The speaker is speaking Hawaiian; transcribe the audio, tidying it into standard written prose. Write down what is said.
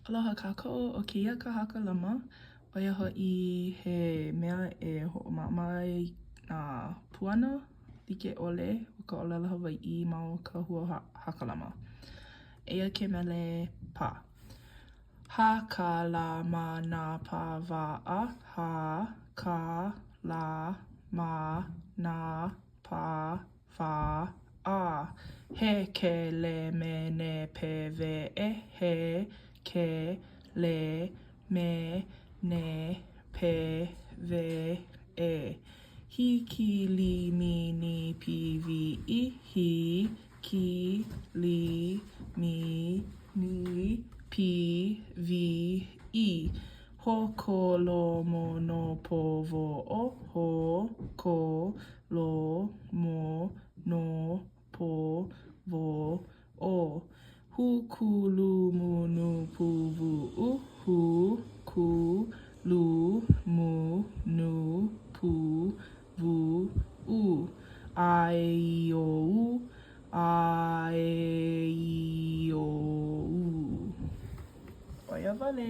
Aloha kākou, ʻo kēia ka Hakalama, ʻo ia hoʻi he mea e hoʻomaʻamaʻa ai nā puana like ʻole o ka ʻōlelo Hawaiʻi ma o ka hua hakalama. Eia ke mele pā. Hā kā lā mā nā pā wā ʻa Hā kā lā mā nā pā wā ʻa He ke lē mē nē pē wē ʻe He ke lē mē nē pē wē ʻe Hī kī lī mī nī pī wī ʻī Hī kī lī mī nī pī wī ʻī Hō kō lō mō nō pō wō ʻo Hō kō lō mō nō pō wō ʻo Hū kū lū mū nū pū wū ʻu Hū kū lū mū nū pū wū ʻu A e i o u A e i o u ʻO ia wale!